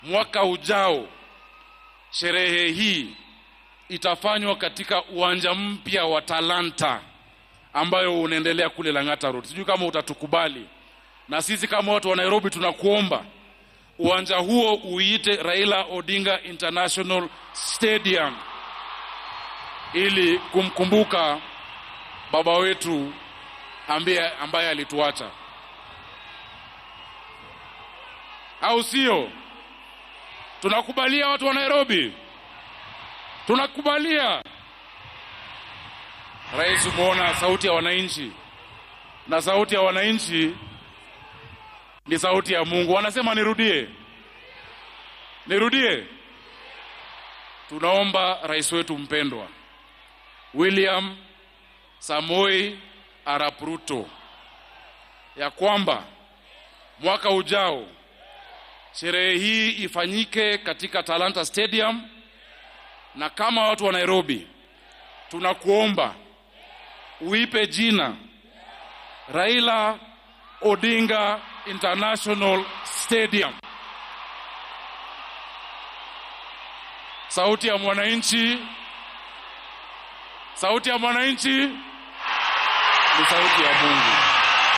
Mwaka ujao sherehe hii itafanywa katika uwanja mpya wa Talanta ambayo unaendelea kule Lang'ata Road. Sijui kama utatukubali, na sisi kama watu wa Nairobi tunakuomba uwanja huo uiite Raila Odinga International Stadium ili kumkumbuka baba wetu ambaye alituacha, au sio? Tunakubalia watu wa Nairobi, tunakubalia. Rais, umeona sauti ya wananchi, na sauti ya wananchi ni sauti ya Mungu. Wanasema nirudie, nirudie. Tunaomba rais wetu mpendwa William Samoei Arap Ruto ya kwamba mwaka ujao sherehe hii ifanyike katika Talanta Stadium, na kama watu wa Nairobi tunakuomba uipe jina Raila Odinga International Stadium. Sauti ya mwananchi, sauti ya mwananchi ni sauti ya Mungu.